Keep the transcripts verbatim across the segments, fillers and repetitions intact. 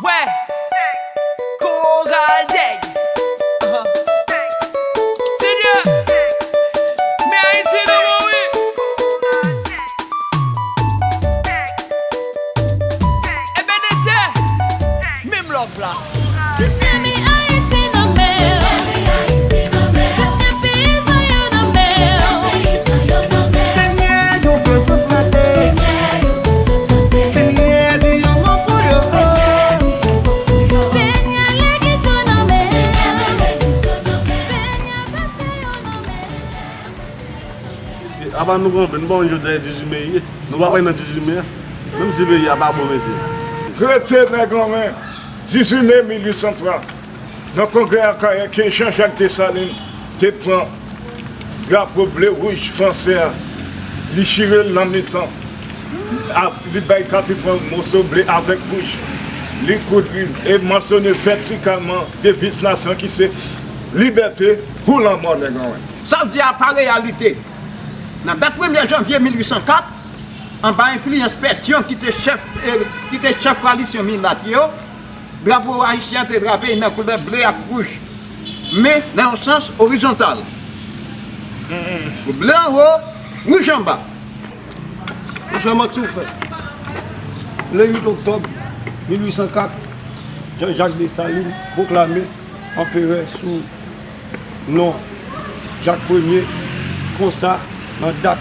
Wè! Koral Dèy! Senyè! Men Ayiti nan men w, wi! Ebenezè! Menm lòv la! Senyè, men Ayiti nan men w. Senyè, peyizan yo nan men w. Senyè, yo bezwen plante. Senyè, di yon mo pou yo. Senyè, legliz yo nan men w. Senyè, pastè yo nan men w. Mesye, apa nou kanpe, nou pa konn jodi a e dizuit me ye. Nou pa pral nan dizuit me a. Menm si peyi a pa bon, mesye. Rete nèg anmè. Dizuit me mil uit san twa. Nan kongrè Akayè ke Jean-Jacques Dessalines te pran drapo ble wouj fransè a, li chire l nan mitan, a, li bay Katifran moso ble avèk wouj, li koud li e mansyone vètikalman deviz nasyon ki se libète ou lanmò, nèg anmè. Sa w di a pa reyalite. Nan dat premye janvye mil uit san kat, anba enfliyans Pétion ki te chèf, eh, ki te chèf koalisyon milat yo, drapo ayisyen an te drape nan koulè ble ak wouj, men nan yon sans orizontal. Ble anwo, wouj anba. Monchè, manti w fè. Le uit oktòb mil uit san kat, Jean-Jacques Dessalines pwoklame anperè sou non Jak Premye. Konsa, nan dat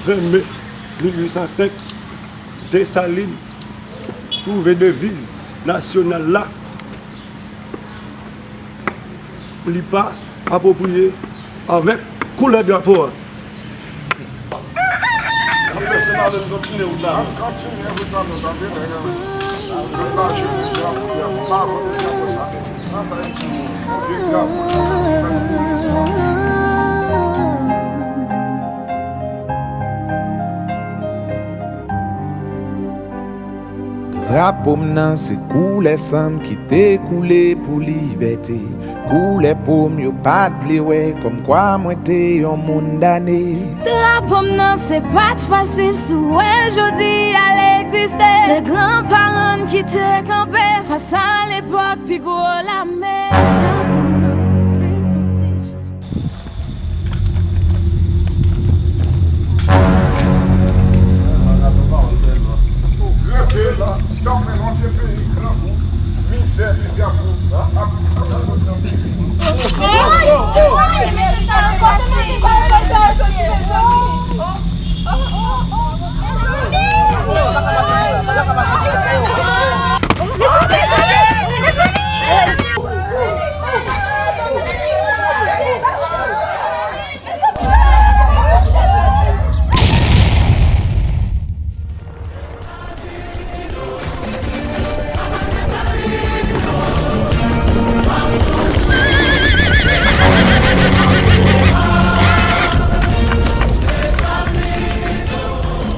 ven me mil uit san senk, Desalin twouve deviz nasyonal la, li pa apwopriye avèk koulè drapo a. Ann kontinye wout la, non. Ann kontinye wout la, non, tande, nèg. Ann mache pou drapo a, pa vote drapo sa. Sa, sa, yon vye drapo. Drapo m nan se koulè san m ki te koule pou libète. Koulè po m yo pa t vle wè, kòmkwa mwen te yon moun dane. Drapo m nan se pa t fasil si w wè jodi a l egziste. Se granparan n ki te kanpe fas a lepòk pi gwo lame. Drapo m nan reprezante Rete la, sa w menm, yon vye peyi grangou, mizè, epi ap, ap, ap, ap,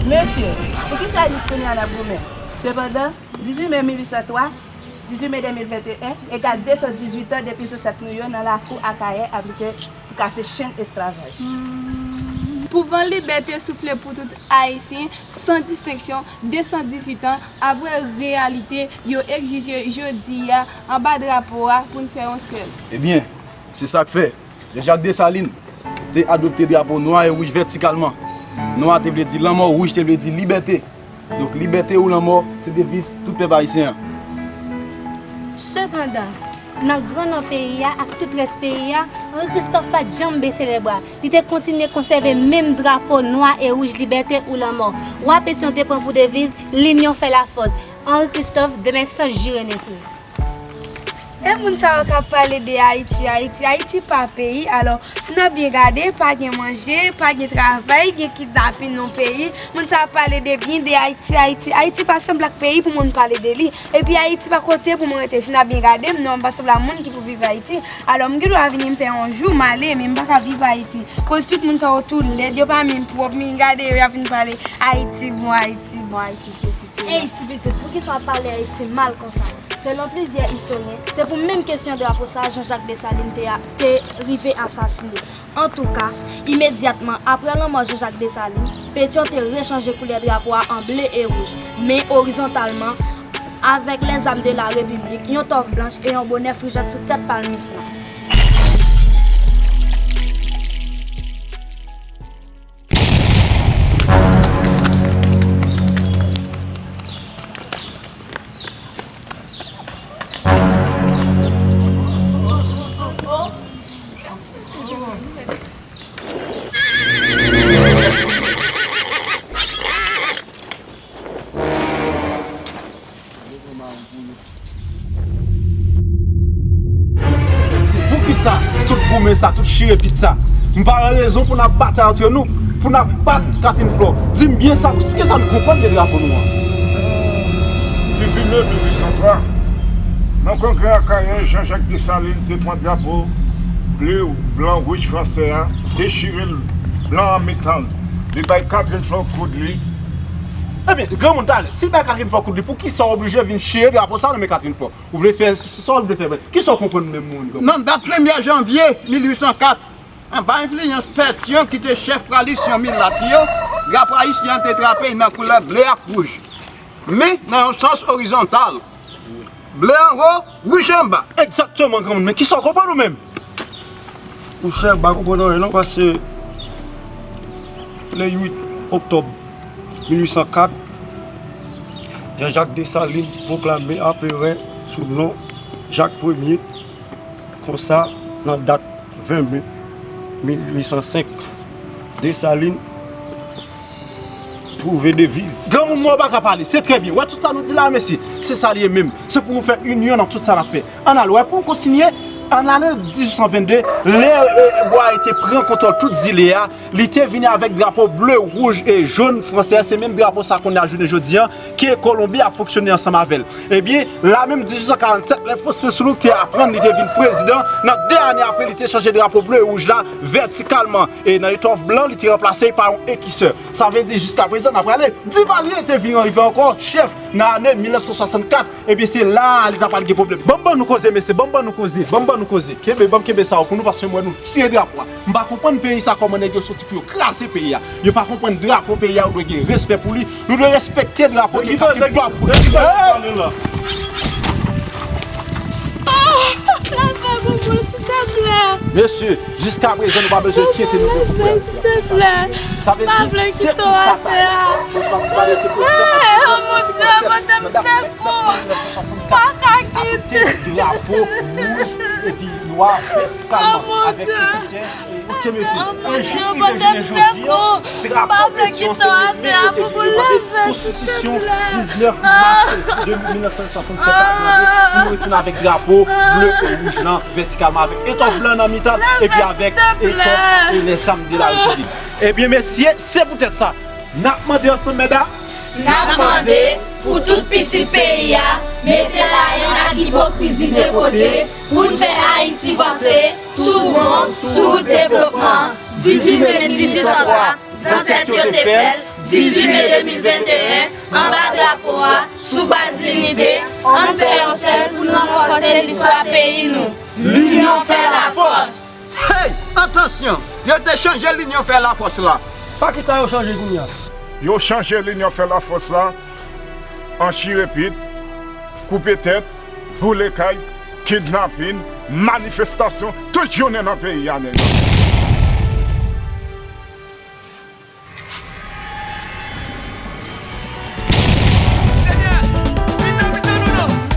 Mesye, poukisa jis kounye a n ap goumen? Sepandan, dizuit me mil uit san twa, dizuit me de mil venteyen, egal de san dizuit an depi zansèt nou yo nan lakou Akayè aplike pou kase chenn esklavaj. Pou van libète soufle pou tout Ayisyen, san distenksyon, de san dizuit an apre reyalite yo egzije jodi a anba drapo a pou n fè yon sèl. Ebyen, se sa k fè Jean-Jacques Dessalines te adopte drapo nwa e wouj vètikalman. Nwa te vle di lanmò, wouj te vle di libète. Donk, libète ou lanmò, se deviz tout pèp ayisyen an. Sepandan, nan gran non peyi a ak tout rès peyi a, Henri Christophe pa t janm bese lèbra. Li te kontinye konsève menm drapo nwa e wouj libète ou lanmò. Wa Pétion te pran pou deviz, Linyon fè lafòs. Henri Christophe, demen san jire nete. E moun sa yo k ap pale de Ayiti, Ayiti, Ayiti pa peyi. Alò, si n ap byen gade, pa gen manje, pa gen travay, gen kidnapin nan peyi. Moun sa ap pale de byen de Ayiti, Ayiti. Ayiti pa sanble ak peyi pou moun pale de li. Epi Ayiti pa kote pou mwen rete. Si n ap byen gade, m non, m pa sanble a moun ki pou viv Ayiti. Alò, m gen dwa vini, m fè yon jou, m ale, men m pa ka viv Ayiti. Koz tout moun sa yo tou lèd, yo pa menm pwòp, men gade yo, y ap vin pale Ayiti bon, Ayiti bon, Ayiti sesi. Ey, ti pitit, poukisa w ap pale Ayiti mal konsa? Selon plizyè istoryen, se pou menm kesyon drapo sa a Jean-Jacques Dessalines te, te rive asasine. Antouka, imedyatman apre lanmò Jean-Jacques Dessalines, Pétion te rechanje koulè drapo a an ble e wouj, men orizontalman, Avec les armes de la République, yon tòf blanch e yon bonè frijèt sou tèt palmis lan. Se poukisa tout goumen sa, tout chirepit sa? M pa wè rezon pou n ap batay antre nou, pou n ap bat Catherine Flore. Di m byen sa, kisa n konprann de drapo nou an? Dizuit me mil uit san twa, nan kongrè Akayè, Jean-Jacques Dessalines te pran drapo ble, blan, wouj fransè a, dechire l, blan an mitan l. Li bay Catherine Flore koud li. Ebyen, granmoun, talè, si bay Catherine Flore koud li, poukisa w oblije vin chire drapo sa nan men Catherine Flore? Ou vle fè, sa w vle fè, kisa w konprann menm moun, granmoun? Nan dat premye janvye mil uit san kat, anba enfliyans Pétion ki te chèf koalisyon milat yo, drapo ayisyen an te trape nan koulè ble ak wouj. Men, nan yon sans orizontal, ble anwo, wouj anba. Egzakteman, granmoun, men kisa w konprann ou menm? Monchè, m pa konprann anyen non, paske le uit oktòb mil uit san kat, Jean-Jacques Dessalines pwoklame anperè sou non Jak Premye. Konsa, nan dat ven me mil uit san senk, Dessalines pwouve deviz. Granmoun mwen pa ka pale, se trè byen. Wè tout sa nou di la, mesye, se sa li ye menm. Se pou nou fè inyon nan tout sa n ap fè. Ann al wè, pou n kontinye, an lane dizuit san vennde, lè, e, Boyer te pran kontwòl tout zile a, li te vini avèk drapo ble, wouj e jòn fransè a. Se menm drapo sa kounye a jounen jodi an, ke Kolonbi ap fonksyone ansanm avè l. Ebyen, la menm dizuit san karannsèt, lè Faustin Soulouque te aprann li te vin prezidan, nan de ane apre, li te chanje drapo ble e wouj la vètikalman. E nan etòf blan, li te ranplase pa yon ekisè. Sa vle di, jiska prezan, n ap prale. Divalye te vin rive ankò, chèf, nan ane mil nèf san swasannkat. Ebyen, se la a li ta pral gen pwoblèm. Ban m ban nou koze, mesye, ban m ban nou koze, ban m ban nou koze. Kenbe, ban m kenbe sa yo pou nou, paske m wè nou tire drapo a. M pa konprann peyi sa, kòman nèg yo soti pou yo kraze peyi a. Yo pa konprann drapo peyi a, yo dwe gen respè pou li. Nou dwe respekte drapo ki ka ki dwa pou. Leve pou mwen, silteplè. Mesye, jiska prezan, nou pa bezwen enkyete nou pou frè. Silteplè. Sa vle di, se pou sa ta ye. François Tivalye te prezidan an mil nèf san senkannsèt, nan dat ven novanm mil nèf san swasannkat, li adopte drapo wouj epi nwa vètikalman avèk ekisè. Ok, mesye. E jouk rive jounen jodi an, drapo Pétion se li menm yo te vin demande konstitisyon diznèf mas de mil nèf san swasannsèt la, mande pou nou retounen avèk drapo ble e wouj lan vètikalman avèk etòf blan nan mitan l epi avèk etòf e lèzam de la repiblik. Ebyen, mesye, se poutèt sa, n ap mande ansanm, mèdam. N ap mande pou tout pitit peyi a mete layenn ak ipokrizi de kote pou n fè Ayiti vanse tout bon sou wout devlopman. Dizuit me dizuit san twa, zansèt yo te fè l, dizuit me de mil venteyen, anba drapo a, sou baz linite, ann fè yon sèl pou n ranfòse listwa peyi nou. Linyon fè lafòs! Hey! Atansyon! Yo te chanje linyon fè lafòs la. Pa kisa yo chanje kounye a? Yo chanje linyon fè lafòs la an chirepit, koupe tèt, boule kay, kidnapin, manifestasyon, tout jounen nan peyi a, nèg.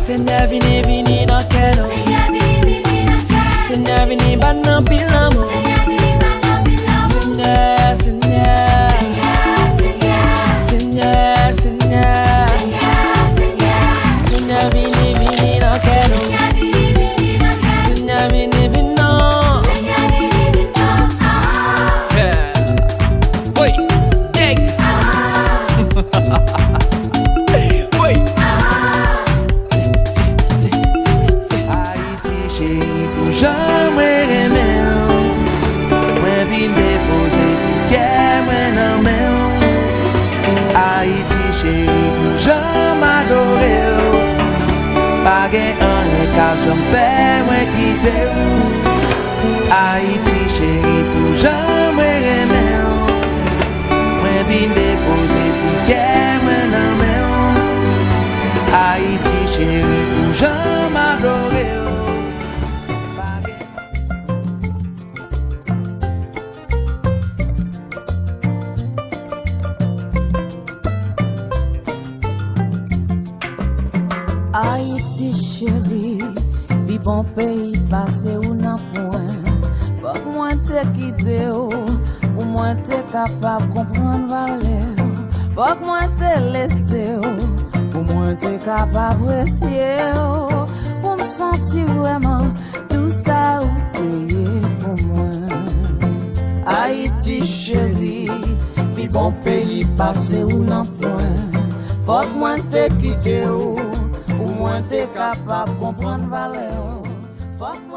Senyè, vini, vini nan kè nou. Senyè, vini ban n anpil lanmou. Senyè, Senyè. Senyè, Senyè. Senyè, vini, vini nan kè nou. Senyè, vini, vini non. Yeah. Woy, gang. Woy. Ayiti cheri, pou jan mwen renmen w, mwen vin depoze ti kè mwen nan men w. Ayiti cheri, pou jan m adore w, pa gen anyen k ap janm fè mwen kite w. Ayiti cheri, pou jan mwen renmen w, mwen vin depoze ti kè mwen nan men w. Ayiti cheri, pou jan m adore w. Ayiti cheri, pi bon peyi pase ou nan pwen. Fòk mwen te kite w pou mwen te kapab konprann valè w. Fòk mwen te lese w pou mwen te kapab apresye w, pou m santi vrèman tou sa ou te ye pou mwen. Ayiti cheri, pi bon peyi pase ou nan pwen. Fòk mwen te kite w pou mwen te kapab konprann valè w. Fòk